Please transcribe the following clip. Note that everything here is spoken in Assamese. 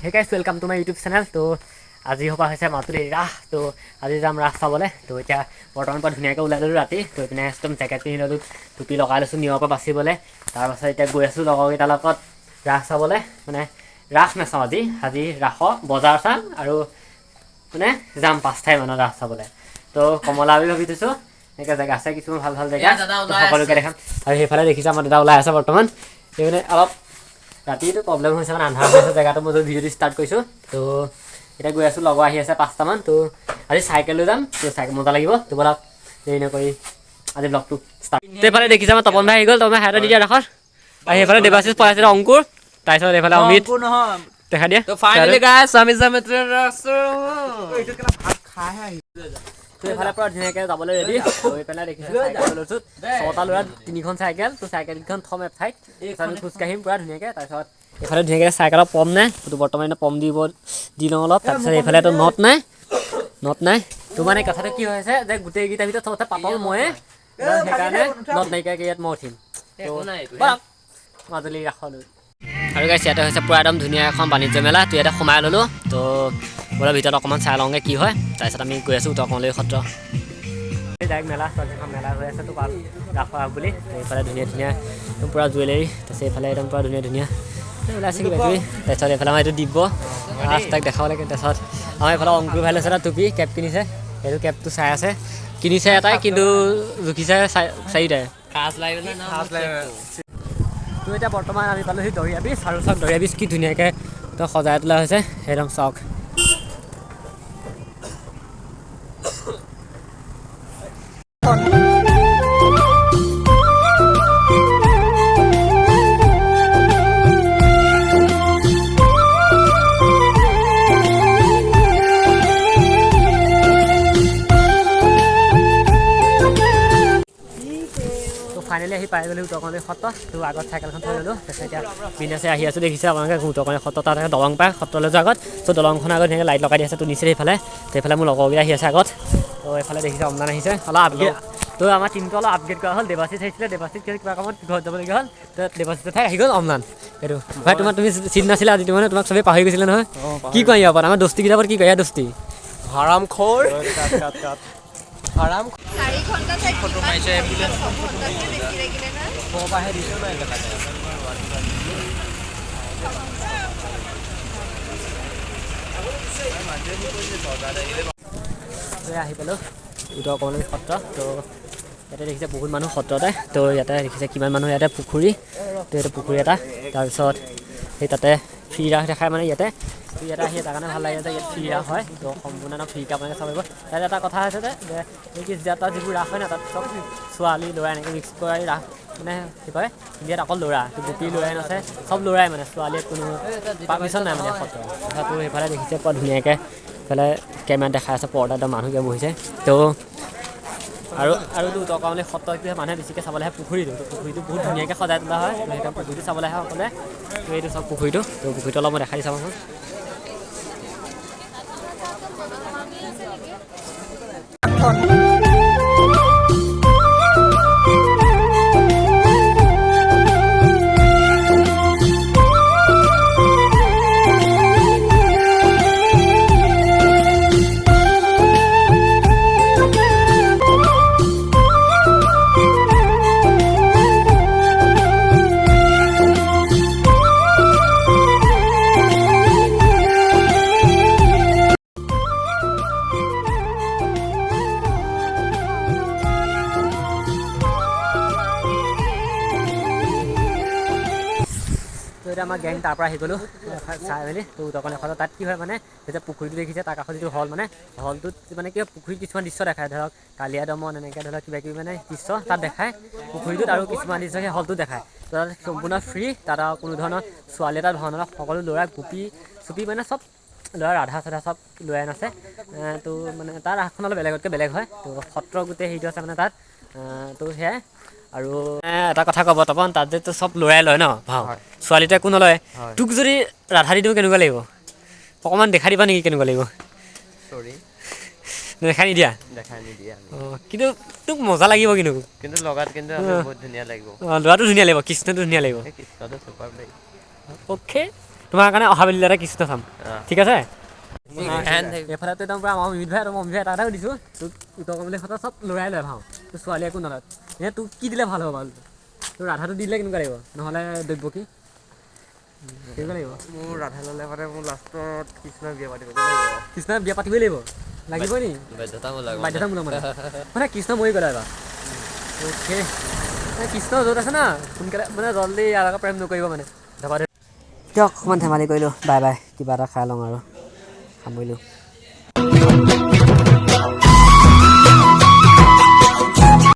Hey guys, welcome to my YouTube channel. তো আজি সভা হৈছে মাজুলী ৰাস। তো আজি যাম ৰাস চাবলৈ। তো এতিয়া বৰ্তমান পৰা ধুনীয়াকৈ ওলাই ল'লোঁ ৰাতি। তো এইপিনে একদম জেকেট পিন্ধি ল'লোঁ, টুপি লগাই লৈছোঁ নিয়ৰৰ পৰা বাচিবলৈ। তাৰপাছত এতিয়া গৈ আছোঁ লগৰকেইটাৰ লগত ৰাস চাবলৈ। মানে ৰাস নাচাওঁ আজি, আজি ৰাসৰ বজাৰ চাম আৰু মানে যাম 5 ঠাইমানত ৰাস চাবলৈ। তো কমলা বুলি ভাবি থৈছোঁ, এনেকৈ জেগা আছে কিছুমান ভাল ভাল জেগা, তো সকলোকে দেখাম। আৰু সেইফালে দেখিছে আমাৰ দাদা ওলাই আছে বৰ্তমান। এই মানে অলপ ৰাতিটো প্ৰব্লেম হৈছে, মানে আন্ধাৰ হৈ আছে জেগাটো, মই য'ত ভিডিঅ'টো ষ্টাৰ্ট কৰিছোঁ। তো এতিয়া গৈ আছোঁ, লগৰ আহি আছে 5টামান। তো আজি চাইকেল লৈ যাম, তো চাইকেল মজা লাগিব। তো ব'লক, দেৰি নকৰি আজি ব্লগটো ষ্টাৰ্ট। তো এইফালে দেখিছে আমাৰ তপন ভাই আহি গ'ল। তপন ভাই হাতত দি দিয়া ৰাসত। আৰু সেইফালে দেৱাশিষ পলাইছিলে, অংকুৰ, তাৰপিছত এইফালে অমিত দেখা দিয়া। তো ফাইনেলি গাইস, আমি যাম এতিয়া। তো এইফালে পৰা ধুনীয়াকৈ যাবলৈ ৰেডি। তো এইফালে দেখিছে চাইকেল লৈছোঁ, 6টা ল'ৰা 3খন চাইকেল। তো চাইকেলকেইখন থ'ম এঠাইত, তাৰপিছত আমি খোজকাঢ়িম পূৰা ধুনীয়াকৈ। তাৰপিছত এইফালে ধুনীয়াকৈ চাইকেলৰ পম নাই, তো বৰ্তমান এতিয়া পম দিব দি লওঁ অলপ। তাৰপিছত এইফালে তো not নাই, not নাই। তো মানে কথাটো কি হৈছে যে গোটেইকেইটাৰ ভিতৰত চবতে পাতল ময়ে, সেইকাৰণে not নাইকিয়াকৈ ইয়াত মই উঠিম। তো ব'লক মাজুলী ৰাসলৈ। আৰু গাইছ, ইয়াতে হৈছে পূৰা একদম ধুনীয়া এখন বাণিজ্য মেলা। তো ইয়াতে সোমাই ল'লোঁ। তো বোলে ভিতৰত অকণমান চাই লওঁগৈ কি হয়। তাৰপিছত আমি গৈ আছোঁ উত্তৰ কমলাবাৰী সত্ৰ। ডাইৰেক্ট মেলা, এখন মেলা হৈ আছে। তো ভাল ৰাস ৰাস বুলি। তো এইফালে ধুনীয়া ধুনীয়া একদম পূৰা জুৱেলাৰী। তাৰপিছত এইফালে একদম পূৰা ধুনীয়া ধুনীয়া ওলাইছে কিবা কিবি। তাৰপিছত এইফালে আমাৰ এইটো দিব্য তাক দেখাব লাগে। তাৰপিছত আমাৰ এইফালে অংকুৰ ভাই লৈছে এটা টুপি, কেপ কিনিছে। সেইটো কেপটো চাই আছে, কিনিছে এটাই কিন্তু জুখিছে চাৰিটাই। তো এতিয়া বৰ্তমান আমি পালোহি দৰিয়া বীচ। আৰু চাওক দৰিয়া বীচ কি ধুনীয়াকৈ তো সজাই তোলা হৈছে, একদম চাওক। তো ফাইনেলি আহি পাই গ'লো উত্তৰ সত্ৰ। তো আগত চাইকেলখন থৈ ল'লোঁ। তাৰপিছত এতিয়া বিন্দাছে আহি আছোঁ। দেখিছে আপোনালোকে উত্তৰ সত্ৰ, তাত দলং পায় সত্ৰলৈ যোৱাৰ আগত। তো দলংখনৰ আগত ধুনীয়াকৈ লাইট লগাই দি আছে। তো নিচে সেইফালে, তো এইফালে মোৰ লগৰকেইটা আহি আছে আগত। তো এইফালে দেখিছে অম্লান আহিছে, অলপ আপগ্ৰেড। তো আমাৰ টিমটো অলপ আপগ্ৰেড কৰা হ'ল। দেৱাশিষ আহিছিলে, দেৱাশিষ কিবা কামত ঘৰত যাবলগীয়া হ'ল। তো দেৱাশিষৰ ঠাইত আহি গ'ল অম্লান। এইটো ভাই, তোমাৰ তুমি চিট নাছিলে আজি, মানে তোমাক চবেই পাহৰি গৈছিলে নহয়। কি কয় ইয়াৰ ওপৰত, আমাৰ দোস্তি কিতাপত কি কয় ইয়াৰ দোস্তি? হাৰামখোৰ, হাৰাম। 4 ঘণ্টা চাই 6 ঘণ্টাতকৈ বেছি লাগিলে না? আহি পালোঁ উত্তৰ কমলাবাৰী সত্ৰ। তো ইয়াতে দেখিছে বহুত মানুহ সত্ৰতে। তো ইয়াতে দেখিছে কিমান মানুহ। ইয়াতে পুখুৰী, তো ইয়াতে পুখুৰী এটা। তাৰপিছত সেই তাতে ফ্ৰী ৰাস দেখায়। মানে ইয়াতে, তো ইয়াতে আহি এটা কাৰণে ভাল লাগে যে ইয়াত ফ্ৰী ৰাস হয়। তো সম্পূৰ্ণ ফ্ৰীকৈ আপোনালোকে চাব পাৰিব। তাত এটা কথা আছে যে এই কি তাত যিবোৰ ৰাস হয় ন, তাত চব ছোৱালী ল'ৰা এনেকৈ মিক্স কৰাই ৰাস মানে কি কয়। ইয়াত অকল ল'ৰা, তো গোপী ল'ৰাই নাচে, চব ল'ৰাই, মানে ছোৱালীয়ে কোনো পাৰ্মিশ্যন নাই মানে সত্ৰ। তো সেইফালে দেখিছে পুৰা ধুনীয়াকৈ এইফালে কেমেৰাত দেখাই আছে, পৰ্দা একদম মানুহকে বহিছে। তো আৰু আৰু উত্তৰ কমলাবাৰী সত্ৰ কি হয়, মানুহে বেছিকৈ চাবলৈ আহে পুখুৰীটো। তো পুখুৰীটো বহুত ধুনীয়াকৈ সজাই তোলা হয়। তো সেইটো পুখুৰীটো চাবলৈ আহে সকলোৱে। তো এইটো চব পুখুৰীটো। তো পুখুৰীটো অলপ মই দেখাই দি চাবচোন। তো এতিয়া আমাৰ গেং তাৰ পৰা আহি গ'লোঁ চাই মেলি। তো উত্তৰ কমলাবাৰী তাত কি হয়, মানে যেতিয়া পুখুৰীটো দেখিছে, তাৰ কাষত যিটো হল, মানে হলটোত মানে কি হয়, পুখুৰীত কিছুমান দৃশ্য দেখায়, ধৰক কালিয়া দমন এনেকৈ ধৰক কিবা কিবি মানে দৃশ্য তাত দেখায় পুখুৰীটোত, আৰু কিছুমান দৃশ্য সেই হলটোত দেখায়। তো তাত সম্পূৰ্ণ ফ্ৰী, তাত আৰু কোনো ধৰণৰ ছোৱালী তাত ভাওনা, সকলো ল'ৰা গোপী চুপি মানে চব ল'ৰা ৰাধা চাধা চব ল'ৰাই নাচে। তো মানে তাৰ ৰাসখন অলপ বেলেগতকৈ বেলেগ হয়। তো সত্ৰ গোটেই হেৰিটো আছে মানে তাত। তো সেয়াই। আৰু এটা কথা ক'ব তপন, তাত যে চব ল'ৰাই লয় ন ভাও, ছোৱালীটো একো নলয়। তোক যদি ৰাধা দি দিওঁ কেনেকুৱা লাগিব? অকণমান দেখাই দিবা নেকি কেনেকুৱা লাগিব? চৰি। দেখাই নিদিয়া? দেখাই নিদিয়া। অঁ, কিন্তু তোক মজা লাগিব কিন্তু। কিন্তু লগাত কিন্তু বহুত ধুনীয়া লাগিব। অঁ, ল'ৰাটো ধুনীয়া লাগিব, কৃষ্ণটো ধুনীয়া লাগিব। কৃষ্ণটো চুপাৰ লাগিব। অ'কে। তোমাৰ কাৰণে অহা বেলিলে কৃষ্ণ চাম, ঠিক আছে? এইফালেতো একদম পূৰা আমাৰ অমিত ভাই আৰু অমিত ভাই এটা এটা সুধিছোঁ তোক, উত্তৰ কমলী সত্ৰ চব ল'ৰাই লয় ভাও, তোৰ ছোৱালী একো নলয়। এনেই তোক কি দিলে ভাল হ'ব বাৰু? তোৰ ৰাধাটো দিলে কেনেকুৱা লাগিব, নহ'লে দৈৱকী কেনেকুৱা লাগিব? মোৰ ৰাধা ল'লে মানে মোৰ লাষ্টত কৃষ্ণৰ বিয়া পাতিব লাগিব। কৃষ্ণ বিয়া পাতিবই লাগিব, লাগিবই নি? বাধ্যতামূলক। বাধ্যতামূলক মানে মানে কৃষ্ণ মৰি গ'লে এবাৰ। অ'কে, কৃষ্ণ য'ত আছে না, সোনকালে মানে জল্দি ইয়াৰ লগত প্ৰেম নকৰিব মানে ধবা। দিয়ক, অকণমান ধেমালি কৰিলোঁ। বাই বাই, কিবা এটা খাই লওঁ আৰু সামৰিলোঁ।